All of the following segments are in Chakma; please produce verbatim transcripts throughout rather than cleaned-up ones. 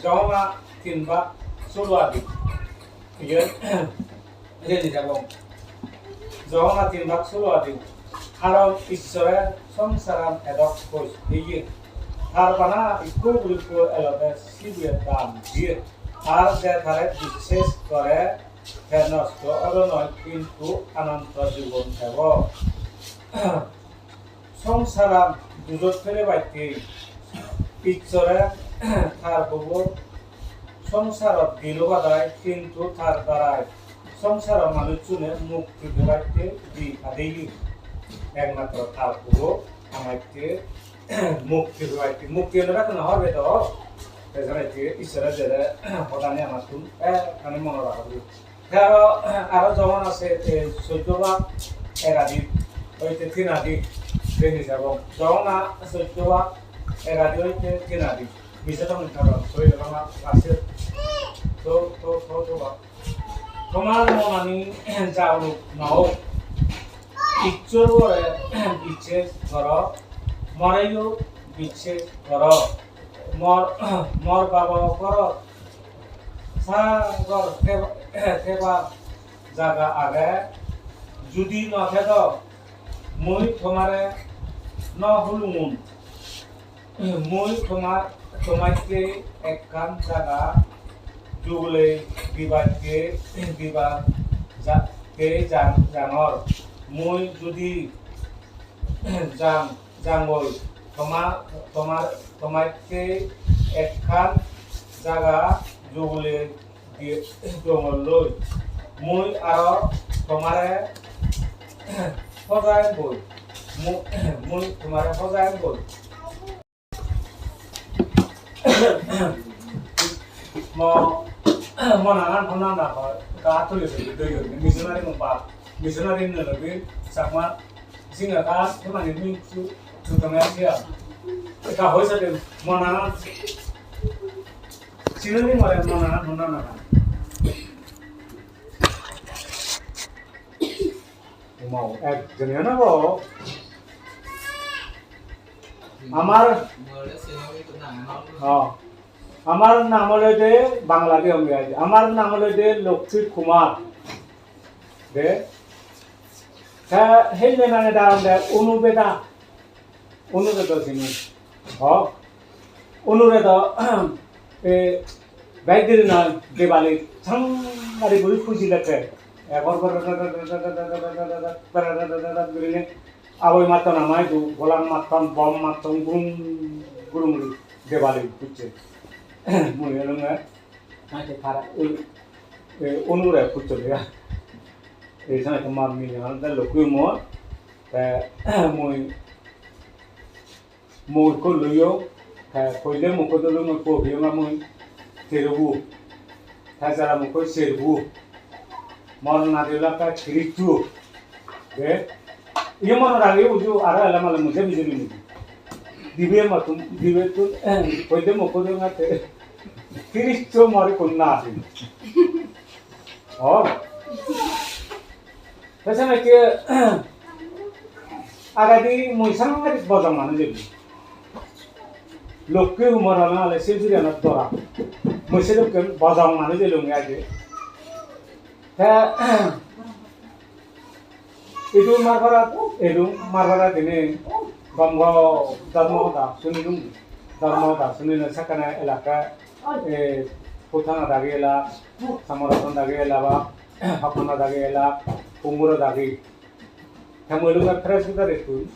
Johona tin bak solo adi. Iyen reni jabong. Johona tin bak solo adi. Karon Issore songsaran edok hoi heye. Tar bana ikko guri ikko elode sibe dan diye. Ar je tare bisses gore, te nosto odo noi, hintu ananto jibon pebo. Songsaran dujot pelebatte Issore tar pubo songsarot dilo padai, hintu tar darai songsaro manuchchune mukti pebatte di padeye. Ekmatro tar pubo amatte mukti pebatte, mukti ole bekkune hobor pedo. Te jene Issore jede hodani amattun ekkani monot ragobo. Te aro, aro Johona se, e, soddo bak ek adi hoite tin adi reni jabong. Johona soddo bak ek adi hoite tin adi. Mije tong tong, soi tong tong, ase. To, to, to, to, ba. Tomar monani jaurok no ok. Issor bore bisses goro, moreyo bisses goro. Mor, mor babo goro sagor theba, theba jaga age. Judi no thedo, mui tomare no hulungun. Mui toma-, tomatte ekkan jaga jugulei dibatte, dibar ja-, te jan-, jangor. Mui judi jang-, jangoi toma-, toma-, tomatte ekkan jaga jugulei di-, dongor loi. Mui aro tomare hojaem boi. Mu-, mui tomare hojaem boi. Mo, mo nangan honna na hoi, ka tuli tuli doi doi, missionary mo bap, missionary no lobi, Chakma, singa ka, honna ni mi su, su tong ya sia. Ka hoi sa de, mo nangan, sinoni mo re, mo nangan honna na hoi. Mau, ek jene na bo. Amar, oh, amar nam olode Bangla di hom aji. Amar nam olode Lokshmi Kumar. De. Ta helle nane daram de Onubeda. Onubeda sini. Ho. Onubeda, e, bek diri na Debali sangari guri puji lekke. Egor guri ne. Aboi matton amai du, golang matton, bom matton, gurum, gurum guri Debali pucche. Mui elunge, mate para, ul, e, unure puccho dia. Ei sene to mar mile, mar da lokku mo, te, mui, mui ko loyo, te, koile mo ko dolo mo ko biyo ma mui, terubu. Te jara mui ko serbu. Mor nadi olak ta Kiristu. De, iye mor nadi uju ara ala mala muje bije bije. Dibe matum, dibe tu, eh, koide moko de ngate. Kiristu mor kun nadi. Oh. Pesa na ke, agadi mui sangadi bojong manu jebi. Lokki humor ala ala sejuri ana dora. Mui sedokken bojong manu jelungi age. Te, idu Marparat, idu Marparat dine, gom gom dhormo hoda sunilung. Dhormo hoda sunile sekkene elaka, eh, Putana dagi ela, Samarasan dagi ela ba, Hapana dagi ela, Punguro dagi. Te mui lungge Presbyterian tun,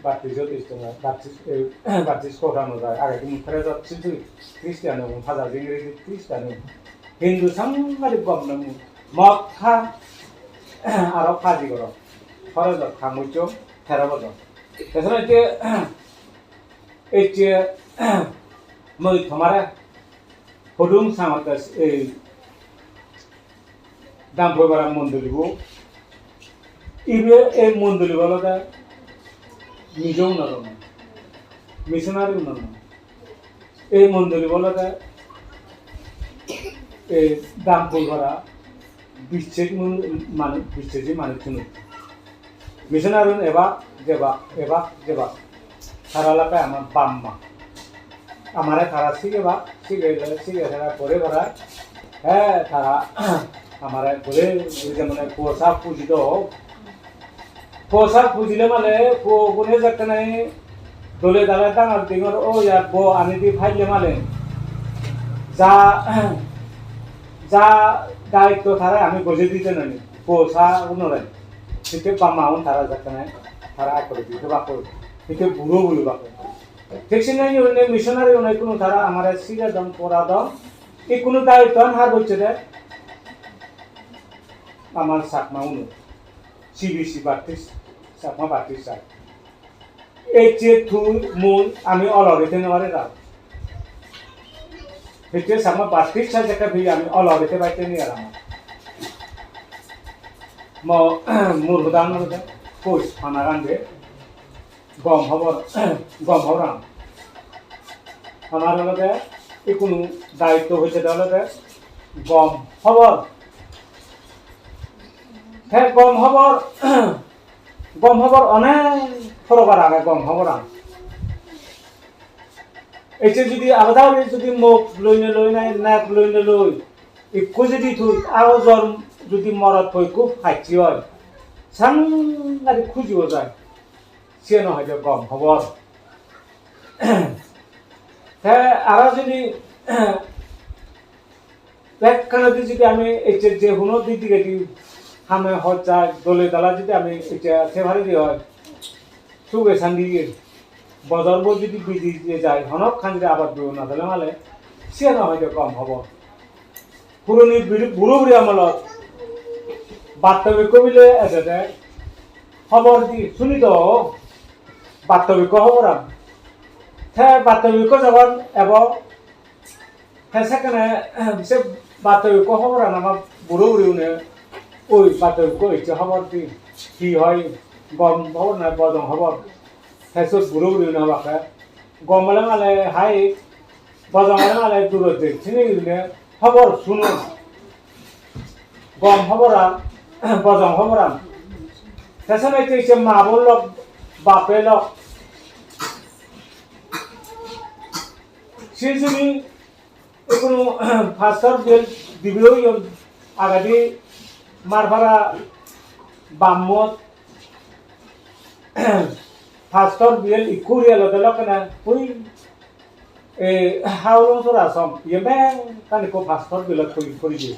Baptist-ot istonga, Baptist, eh, Baptist koda no jai. Age tumi Presbyterian sisu Christian ong, haja jingiri Christian ong. Hindu sangari gom nang. Mok kha, aro phaji goro. Hore jor kha mucho, thero bojor. Te sene je, ei je, mui tomare, hudung sangotte, ei, Dampoi bara mondolibo, ibe ei mondolibo olode mijo unodon, missionary unodon. Ei mondolibo olode ei Dampoi bara bisses mun-, manu-, bisses manuchchun. Missionary un ebak jebak, ebak jebak. Tara olode ama bap ma. Amare tara sigeba, sige, sige tara pore para. He, tara amare pore, je mane posa puji do. Posa pujile mane, po gune jakkane dole dale dangar dingor o ya bo ani di paile mane. Ja, ja daitto tara ami goje dite nani. Posa unore. Site bama un tara jakkane, tara akore dite bako. Site buro buro bako. Thik sinne yune missionary une kunu tara amare sige don, pora don. Ikkunu daitto an har bocche de. Amar Chakma unu. C B C Baptist, Chakma Baptist Church. Ecche tui mui ami olorite no pare da. Ecche Chakma Baptist Church ekka bi ami olorite baite ni aram. Mo murhudan olode, koi, hana gande, gom hobor, gom hobor am. Amar olode, ikkunu daitto hoide olode, gom hobor. Te gom hobor, gom hobor onek prokar age gom hoboran. Ecche judi abada guri judi mok loi ne loi nai, nek loi ne loi, ikko judi tui agojor judi morot poi ikko pacche oi, sangadik huji o jai. Siyen hoide gom hobor. Te aro judi Bekkanodi judi ami ecche je hono di digedi hame hojja dole dala judi ami ecche se pari di oi, suge sandiye, bojor bo judi bidi je jai, honokkan judi abar duo na dole male, siyan hoide gom hobor. Puroni biri-, buro buri amolot battobikko bile ejede hobor di suni do, battobikko hoboran. Te battobikko jogon ebo Te sekkene, se battobikko hoboran ama buro guri une, oi battobikko ecche hobor di, hi hoi, gom hobor na bojong hobor. Te sot buro guri une hobakke, gom ole male hai, bojong ole male durot de, sini gurine hobor sunon. Gom hoboran, bojong hoboran. Te sene ecche ecche ma bon lok, bape lok. Sini sini Ikkunu pastor biyel dibe oyon, agedi Marpara bammot pastor biyel ikko uri elode lokkene ui, e, Hawlong sora som, iye bekkan ikko pastor biyelot puri, puri diye.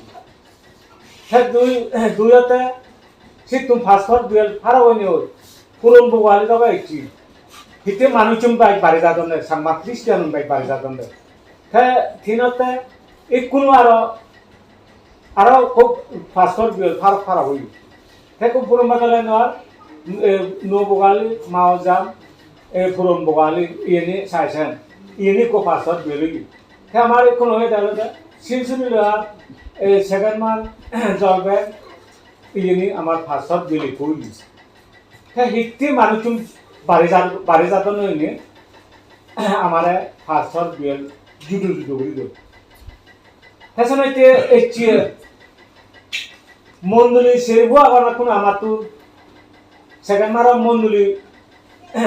Te dui, duiyotte sittun pastor biyel paro oinei oi, puron bogo ali doga ecche. Hitte manuchun bej bari jadonde, Changma Christianun bej bari jadonde. Te tinotte ikkunu aro, aro hub pastor biyel paro, paro oye. Te hub puron bogo ali nor, e, nuo bogo ali, Maojam, e, puron bogo ali, iyeni saisen. Iyeni ikko pastor biyel oye. Te amar ikkunu oye dalo de, Silsuri loa, e, second man, Jolbe, iyeni amar pastor biyel ikko oye. Te hitte manuchun bari ja-, bari jadon oinei, amare pastor biyel judo judo guri don. Te senotte ecche mondoli serbo agon ekkun amattun, second maro mondoli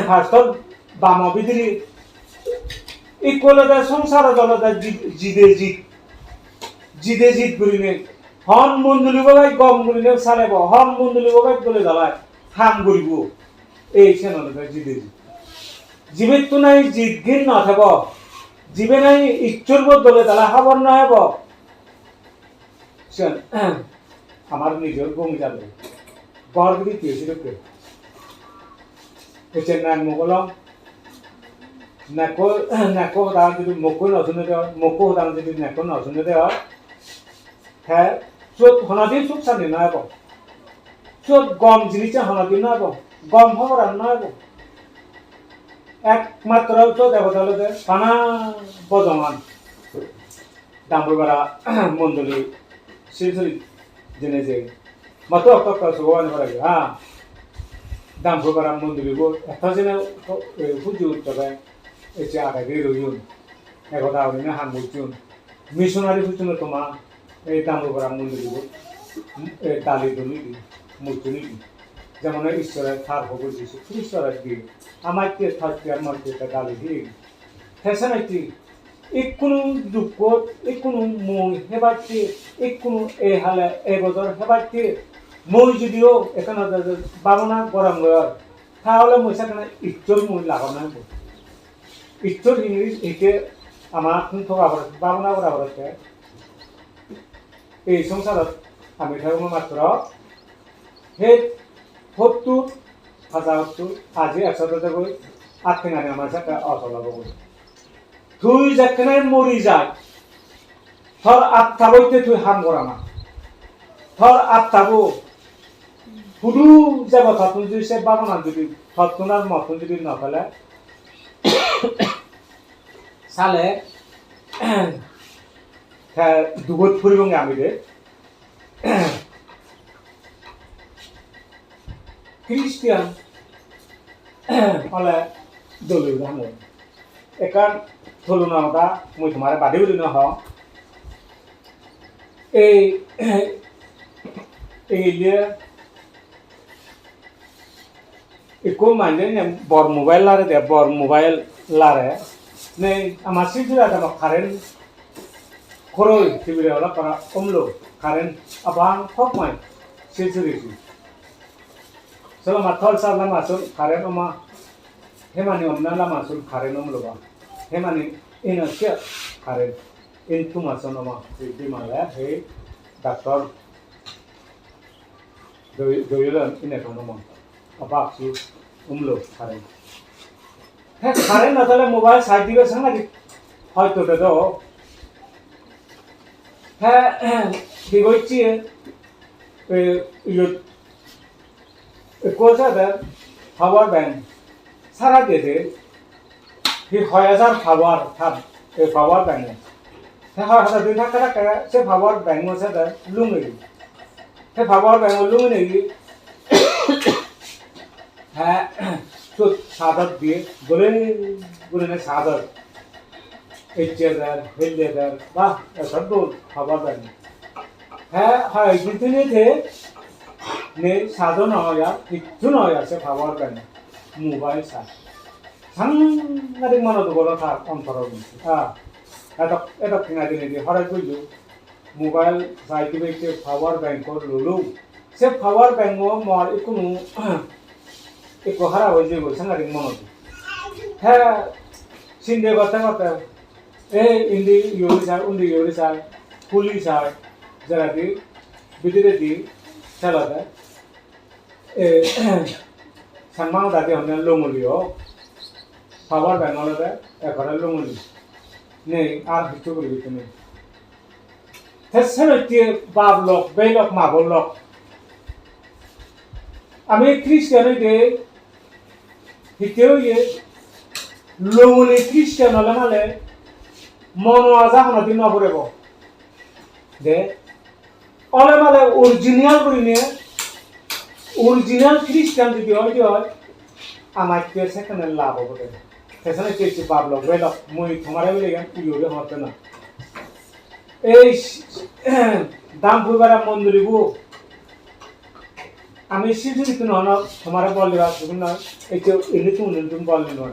pastor bamo bidire ikko olode songsarot olode ji-, jide jit, jide jit gurinei hon mondoli bo bai gom gurinei salebo, hon mondoli bo bai dole dalai ham guribo. Ei siyen olode jide jit. Jibettun nahi jit gin no thebo, jibe nahi Issor bo dole dala hobor no hebo. Siyen amar nijor gom jade. Ghor bidire tiyo sidokke. Ecche nek mugolong. Nekko, nekko hoda judi mokko no sunede oi, mokko hoda judi nekko no sunede oi, te sot honodin suk santi no ebo. Sot gom jinis honodin no ebo. Gom hoboran no ebo. Ekmatro sot ebode olode bana bojongan. Dambui bara mondoli Silsuri jene je. Matto okto okto sugo ani bara ha. Dambui bara mondoli bo ekta jene, e, pujo ucchobe ecche agede royon. Ekota gurinei ham gocchon. Missionary pujono toma ei Dambui bara mondoli bo, e, dali doni di, mujjoni di. Jemon Issore tar hobo Jisu Kristore di. Amatte thajte amatte dali di. Te senotte Ikkunu jukkot, ikkunu mui hebatte, ikkunu ei hale, ei bojor hebatte, mui judiyo ekkana babona gorongoi, tahole mui sekkene Issor mui lagom nangbo. Issor hingiri hitte ama hun toga pore, babona gora pore te. Ei songsarot ami thagong matro het hottur, haja hottur, aji ekso dodegoi, ar tengani amar satte osol obogoi. Tui jekkene mori jai, tor attabo hitte tui ham gorana. Tor attabo hudu jebo, tottun judi se babona judi tottun ar mottun judi no pele, sale te dugot puribonge ami de. Christian ole dole guri hangor. Ekkan toluna hoda mui tomare badi badi no hong. Ei, ei je ikko manje ne bor mobile lare de, bor mobile lare. Ne ama sijira de current koroi tibire ola para omlo current abang hok mai sijiri. Solo ma thol sa lama sun current oma, hemani omna lama sun current omlo ba. Hemani ino sia current in tuma sun oma, di male he doctor Doi-, doilan ine kono mon. Abak su umlo current. He current no thale mobile side dibe sangadi hoito de do. He, hi hoiche, e, iyot, ekko age de power bank sara de de. Hi hoi hajar power, tar, ei power bank-o. Te hoi hajar din thakke thakke se power bank-o se de lungi. Se power bank-o lungi nei. Te sot charge diye, gole gurine charge. Ecche der, helle der, bah, eto dol power bank. Te hoi din tine te nei, charge-o no oi ar, hissu no oi ar se power bank. Mobile charge. Sangadik mono dugolo tar ontoror moddhe. Ah, edok, edok tenga dinedi horoj gollung. Mobile side dibe ekko power bank-o lolung. Se power bank-o mor ikkunu ekko harap oi jeyegoi sangadik mono duk. He sinde gotte gotte, ei indi iyo guri sar, undi iyo guri sar, huli sar, jeredi bidiredi selode. E, Changma hodadi honne longoli o. Power bank olode ekkore longoli. Nei, ar hissu guri ditte nei. Te senotte bap lok, bei lok, ma bon lok. Ami Christian oide hitte oye, longoli Christian ole male mono aja honodin no purebo. De, ole male original gurinei, original Christian jodi oi de oi, amatte sekkene lab obode. Te senotte ecche bap lok, bei lok, mui tomare bile iyan iyo guri hotte na. Ei dam puribara mondolibo, ami sijirittun hono tomare bol dibar sugun noi, ecche indi tun indi tun bol di noi.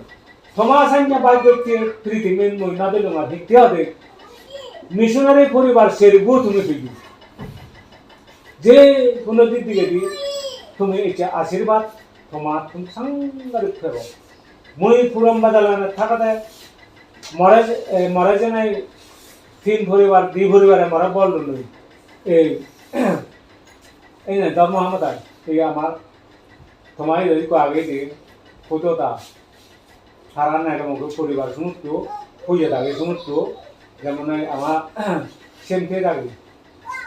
Toma sanya bhagyotte prithibi mui no delung ar hitte hode missionary poribar serbo tumi pilo. Je hono dik digedi tumi ecche ashirbad tomattun sangadik pebo. Mui puron bajalane thakade more, eh, more jenei tin poribar, di poribare more bol dun. Ei, ei ne, Dor Mohammad ai, ei amar toma idu ikko agedi, Pujo da. Tara nage moge poribar sumutto, hoye dagi sumutto, jemon oi ama sente dagi.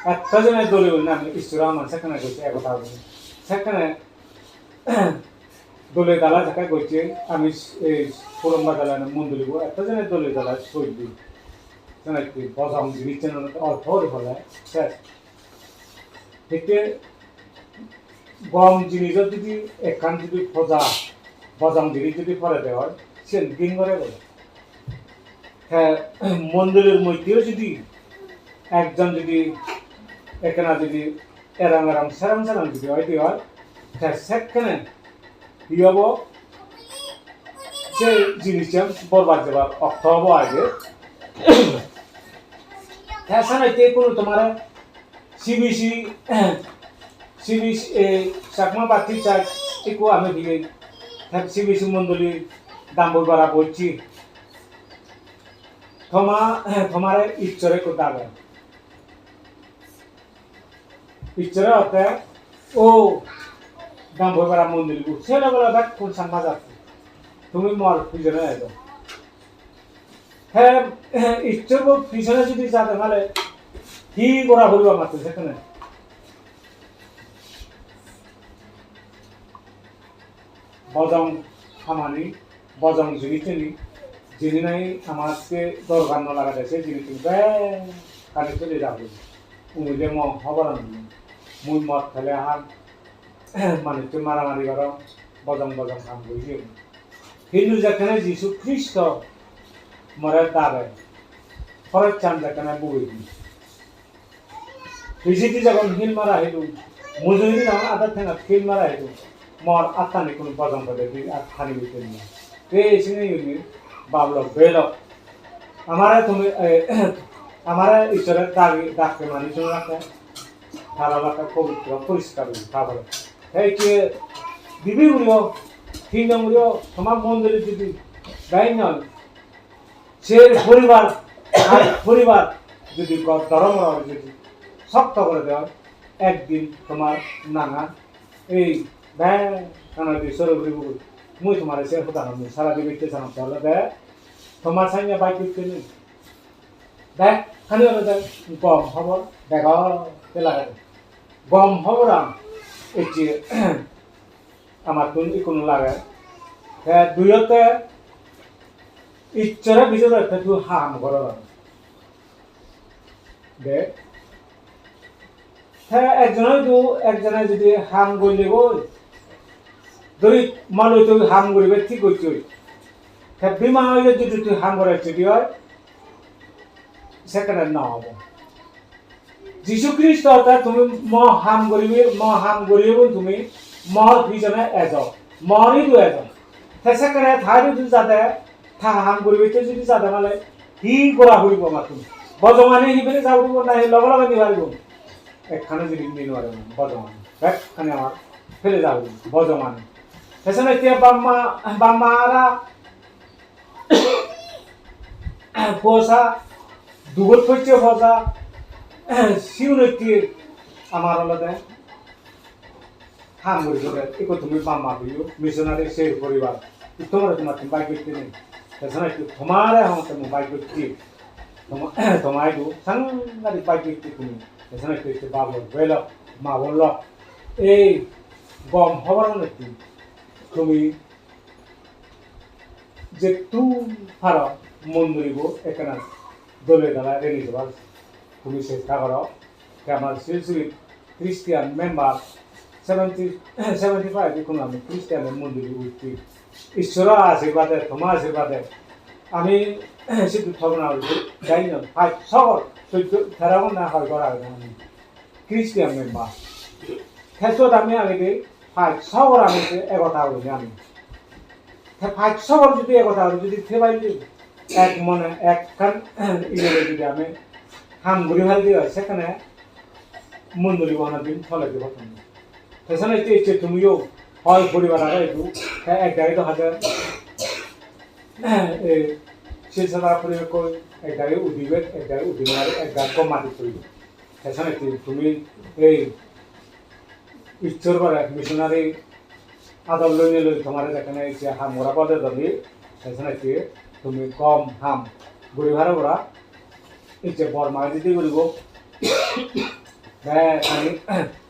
Etto jone dole guri nami Iswor aman sekkene gosse ekota guri. Sekkene dole dala jekke gosse ami ei puron bajalane mondolibo etto jone dole dala soilli. Senekke bojong jinis jen olode olpo guri hole ses. Hitte gom jinisot judi ekkan judi poja, bojong jinis judi porede oi, siyen gin gore bole. Te mondolir moddheyo judi ekjon judi ekkena judi erang erang serang serang judi oide oi, te sekkene hi obo? Se jinissan borbad jebar okto obo aage. Te senotte ikkunu tomare C B C, C B C, eh, Chakma Baptist Church ikko ami piyei. Te C B C mondoli Damboi Para bocche. Toma, tomare Issore ikko dage. Issore hotte, "O Damboi Para mondolibo, se loge loge bekkun Changma jatto. Tumi mor pijone ejo." He, Issorbo pijone judi jade male, hi gora puribo amattun sekkene? Bojong hamani, bojong jinisseni, jini nahi amatte dorkar no lagede, se jinisseni bekkani tuli rakhon. Umide mo hobor nw, mui mot pele ham, manucche maramari gorong, bojong bojong ham guri jeyong. Hintu jekkene Jisu Kristo more dabe, horochan jekkene bugei di. Pijedi jokon hil mara hidung, mujungedi jokon adar tengat hil mara hidung, mor attani hono bojong pede di ar hani bitte nei. Te sini yuni bablok belok. Amare tumi, eh, amare Issore dagi, dakke mani tumi rakke. Tara rakke pobitro, poriskar guri thabare. Te icche dibi guriyo, tin jon guriyo, tomar mondoli judi bai noi, ser poribar, ar poribar judi gor doromor judi sokto gore de oi, ekdin tomar nangan ei bekkani sore guribo goi. Mui tomare se hodano mui sara dibatte sangotte olode tomar sanye baj gotte nei. Bekkani olode gom hobor degong te lagede. Gom hoboran ecche amattun ikkunu lage. Te duyotte Issore bijor otte tui ham goror. De. Te ekjone idu, ekjone judi ham golle goi, dori maloi tui ham guribe thik gochchoi. Te bimar oye judi tui ham gore judi oi, sekkene no obo. Jisu Kristo te tumi mo ham guribe, mo ham guribe tumi mor pijone ejo, mor idu ejo. Te sekkene ta idu jade, ta ham guribe te judi jade male hi gora puribo amattun? Bojongani hi pele ja puribo nahi loge loge ni paribo? Ekkano judi ni no paribo, bojongani. Bekkani amar pele ja puribo, bojongani. Te sene te bamma, bamma ara posa, dugot pocche posa, sigun ecche amar olode ham guri gore, ikko tumi bamma diyo, missionary ser poribar. Tomare tomattun baj gotte nei. Te sene tomare hongotte mui baj gotte. Toma, toma idu sangadik baj gotte tumi. Te sene ecche bab lok, bhei lok, ma bon lok. Ei gom hobor hongotte tumi Jettu paro mondolibo ekkena dole dale reni jebar tumi chesta goro. Te amar Silsurit Christian member seventy, seventy five ikkunu ami Christian mondoli utti. Ishworo ashirbade, toma ashirbade ami sidu thogna uri jai no, pach sogor, soddo, tero gona hoi gor age ami Christian member. Te sot ami agede pach sogor ami se ekota gurinei ami. Te pach sogor judi ekota guri judi thei palle, ek mone ekkan iye judi ami ham guri palle oi, sekkene mondoli bo hono din toledi potton. Te sene ecche ecche tumiyo hoi poribar age idu, te ek dagi do hajar, ei, Silsara poribar koi, ek dagi udibe, ek dagi udibe, ek dagi gom madi poribe. Te sene tumi, tumi ei Ishwor bare missionary ador loinei loi tomare jekkene ecche ham gora bode dodi, te sene tumi gom ham guri paro gora, ecche bor magi didi guribo. Te ami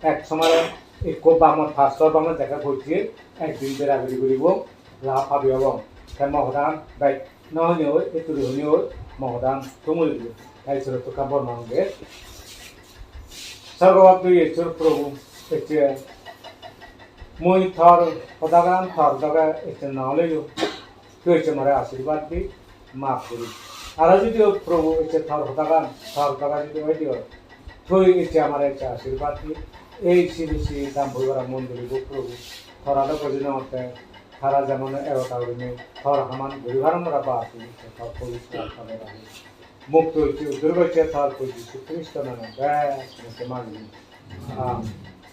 ek somare ekko bamot, pastor bamot jekke gocche, ekdin bera beri guribo, lab pabi obo. Te mo hodan bek no honi oi, etturi honi oi, mo hodan tumuli dibo. Te Ishwor tokka bor mange. Sorgobot tui Ishwor Probhu, ecche mui tor hodagan tor doge ecche no oleyo, tui ecche more ashirbad di, maf guri. Aro judi o Probhu ecche tor hodagan tor doge judi oi di oi, tui ecche amare ecche ashirbad di. Ei C B C Damboi Para mondoli bo Probhu, tora do bujinongotte, tara jemon ekota gurinei tor haman guri paron para ba tui ecche tor pobister atta dagi. Mukto icche uddhar gocche tal poi Jisu Kristo name bek mukti mangi. Amen.